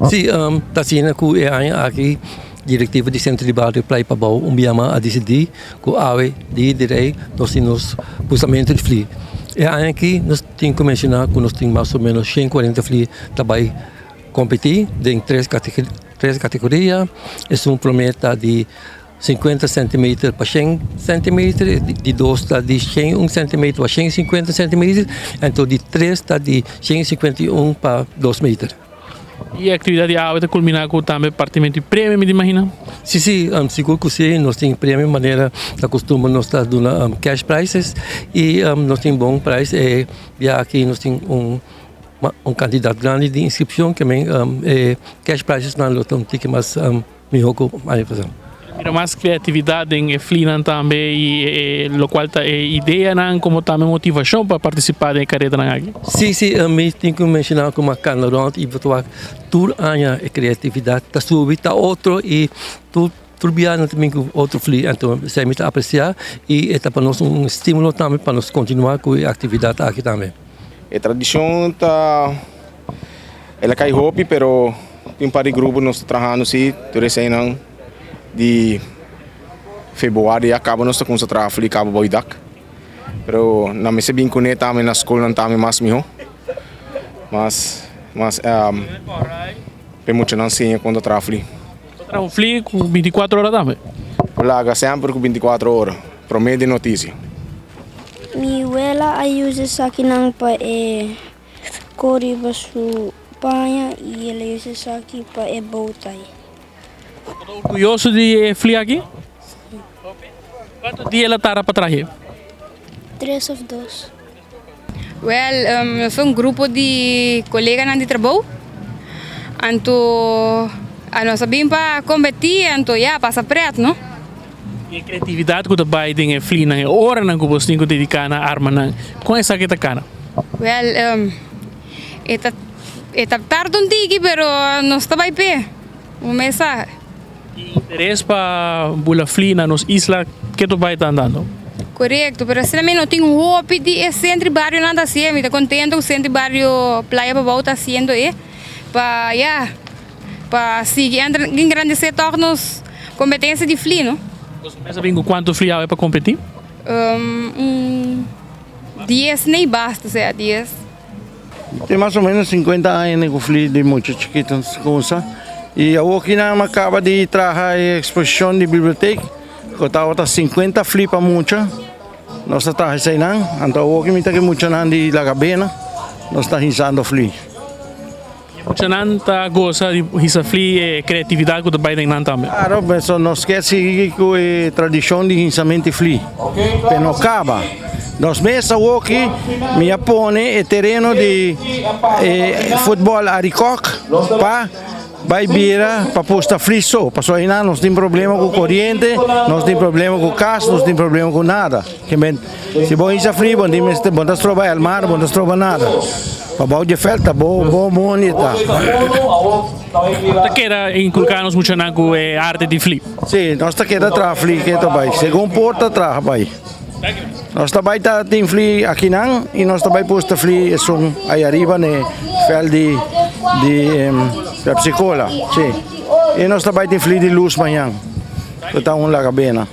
Si, ta asina ku e aña aki direktiva di Sentro di Bario Playa Pabou un biaha a disidí ku awe di direi nos tin nos pusamentu di fli. E aña aki nos tin ku menshoná ku nos tin mas o ménos 140 fli ta bai kompetí den tres tres kategoria. Esun promé ta di 50 centimeter pa 100 centimeter, di dos ta di 101 centimeter pa 150 centimeter, anto di tres ta di 151 pa 2 meter. E aktividat di awe ta kulminá ku tambe partimentu di premio, mi ta imaginá? Si, si, sigur ku si. Nos tin premio manera ta kustumber nos ta duna cash prizes i nos tin bon prijs. E bia aki nos tin un un kantidat grandi di inskripshon ke men e cash prizesnan lo ta un tiki mas mihó ku aña pasá. Mira mas kreatividat den e flinan tambe i e lokual ta e ideanan komo tambe motivashon pa partisipá den e karedanan aki. Si, si, mi tin ku menshoná ku mi a kana rònt i bo ta wak tur aña e kreatividat ta subi ta otro i tur tur biaha nan ta bin ku otro fli anto esei mi ta apresiá i e ta pa nos un estímulo tambe pa nos kontinuá ku e aktividat aki tambe. E tradishon ta el a kai hopi pero tin un par di grupo nos ta trahando si tur eseinan di februari a kaba nos ta kumsa traha fli kaba bou dak pero nan mester bin kuné tambe na skolnan tambe mas mihó mas mas pa e muchanan siña kon ta traha fli. Ta traha un fli ku bintikuatro ora tambe? Laga semper ku bintikuatro ora promé di notisia. Mi wela a usa esakinan pa e kor riba su paña i el a usa esaki pa e bowtie. Bo ta orguyoso di e fli aki? Si. Kuantu dia el a tarda pa trahe? Tres of dos. Wèl, nos ta un grupo di koleganan di trabou, anto nos a bin pa kompetí, anto ya, pasa prèt no. I e kreatividat ku ta bai den e flinan, e oranan ku bos tin ku dediká na armanan, kon esaki ta kana? Wèl, e ta e ta tarda un tiki, pero nos ta bai p'e, bo mes sa. E interes pa bula fli na nos isla ke ta bai ta andando? Korekto, pero asina mi no tin hopi di e sentro di barionan ta hasié. Mi ta kontento ku sentro di bario Playa Pabou ta hasiendo e pa ya, pa sigui engrandesé tòg nos kompetensia di fli, no. Boso mester bin ku kuantu fli awe pa kompetí? Un dies nei basta, sea dies. Tin mas o menos 50 aña ku fli di mucha chikito kusa i awoki nan a kaba di traha e eksposishon di bibliotek ku tabata 50 fli pa mucha nos a traha eseinan anto awoki mi ta ku e muchanan di Lagabena nos ta hisando fli. E muchanan ta gosa di hisa fli e kreatividat ku ta bai den nan tambe. Klaro, pasobra nos ke sigui ku e tradishon di hisamenti fli, pe no kaba. Nos mes awoki mi a pone e tereno di e futbòl Arikok pa bai bira pa pusta fli so, pasobra einan nos tin problema ku koriente, nos tin problema ku kas, nos tin problema ku nada. Si bo hisa fri bo mester bo ta stroba el mar bo ta stroba nada pa bou dje veld ta bo bo moni ta. Bo ta keda inculca nos muchanan cu e arte di fli? Si, nos ta keda traha fli keto bai segun por ta traha bai. Nos ta bai ta tin fli akinan y nos ta bai pusta fli esun ay ariba n'e veld di di Pepsi Cola si y nos ta bai tin fli di luz mañan cu ta un lagabena.